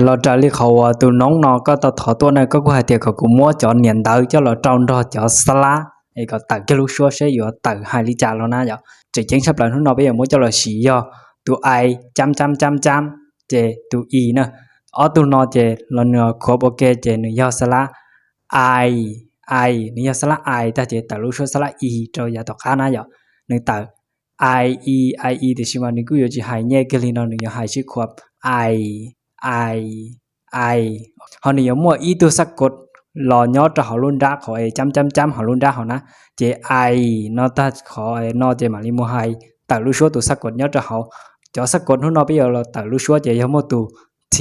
Los raws li qhov uas tus noob no koj tau thov tuaj na, koj kuj hais tias kom kuv muab cov niam ntawv coj los rau nrog cov xab lab es kom tawm kiag lub suab seb yuav tawm hais li cas los na yom. Tseem ceeb tshaj plaws hnub no peb yuav muab coj los siv yog tus I cab cab cab cab ces tus I na. Ob tug no ces los nws khuav ua ke ces nws yog xab lab I, I, nws yog xab lab I tag ces tawm lub suab xab lab I rau yav tom qab na yom. Nws tawm I, I, I, I tiam sis mas nws kuj yuav tsis hais nyej kiag li no, nws yuav hais sib khuav I, I, I. Ho nws yuav muaj ib tug xab kaum los nyob rau hauv lub nrab qhov es cab cab cab hauv lub nrab hauv na. Ces I no tag qhov no ces mam li mus hais tawm lub suab tus xab kaum nyob rau hauv. Cov xab kaum hnub no peb yuav los tawm lub suab ces yog muaj tus T,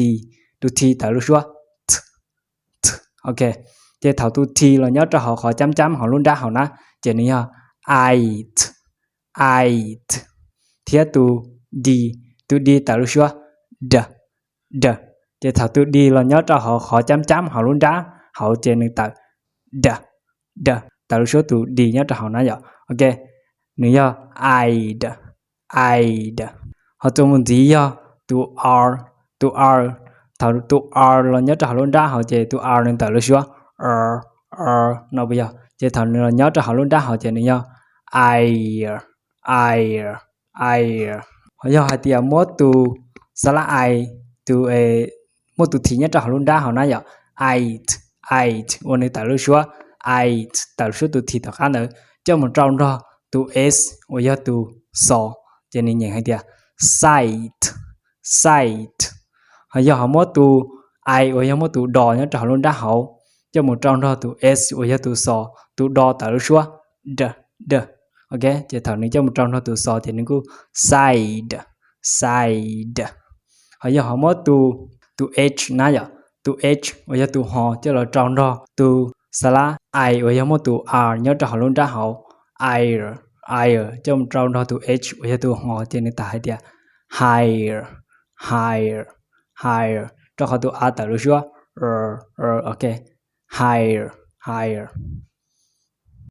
tus T tawm lub suab T, T, ok. Ces thaum tus T los nyob rau hauv qhov cab cab hauv lub nrab hauv na, ces nws yog I, I, thiab tus D, tus D tawm lub suab D, D. Ces thaum tus D los nyob rau hauv qhov cab cab hauv lub nrab hauv ces nws tawm D, D, tawm lub suab tus D nyob rau hauv na yom. Ok, nws yog I, I. Ho txuas mus ntxiv yog tus R, tus R. Thaum tus R los nyob rau hauv lub nrab hauv ces tus R nws tawm lub suab R, R no puas yog? Ces thaum nws los nyob rau hauv lub nrab hauv ces nws yog I, I, I. Ho yog hais tias muab tus xab lab I, tus, muab tus T nyob rau hauv lub nrab hauv na yom, I, I, uas nws tawm lub suab I, tawm lub suab tus T tom qab ntawd, coj mus rau nrog tus S uas yog tus xos, ces nws nyeem hais tias sight, sight. Ho yog ho muab tus I uas yog muaj tus do nyob rau hauv lub nrab hauv coj mus rau nrog tus S uas yog tus xos, tus do tawm lub suab D, D. Ok, ces thaum nws coj mus rau nrog tus xos ces nws kuj sight, sight. Ho yog ho muab tus, tus H na yom, tus H uas yog tus ho coj los rau nrog tus xab lab I uas yog muaj tus R nyob rau hauv lub nrab hauv, I, I, coj mus rau nrog tus H uas yog tus ho ces nws tawm hais tias higher, higher, higher, rau qhov tus A tawm lub suab, ok, higher, higher.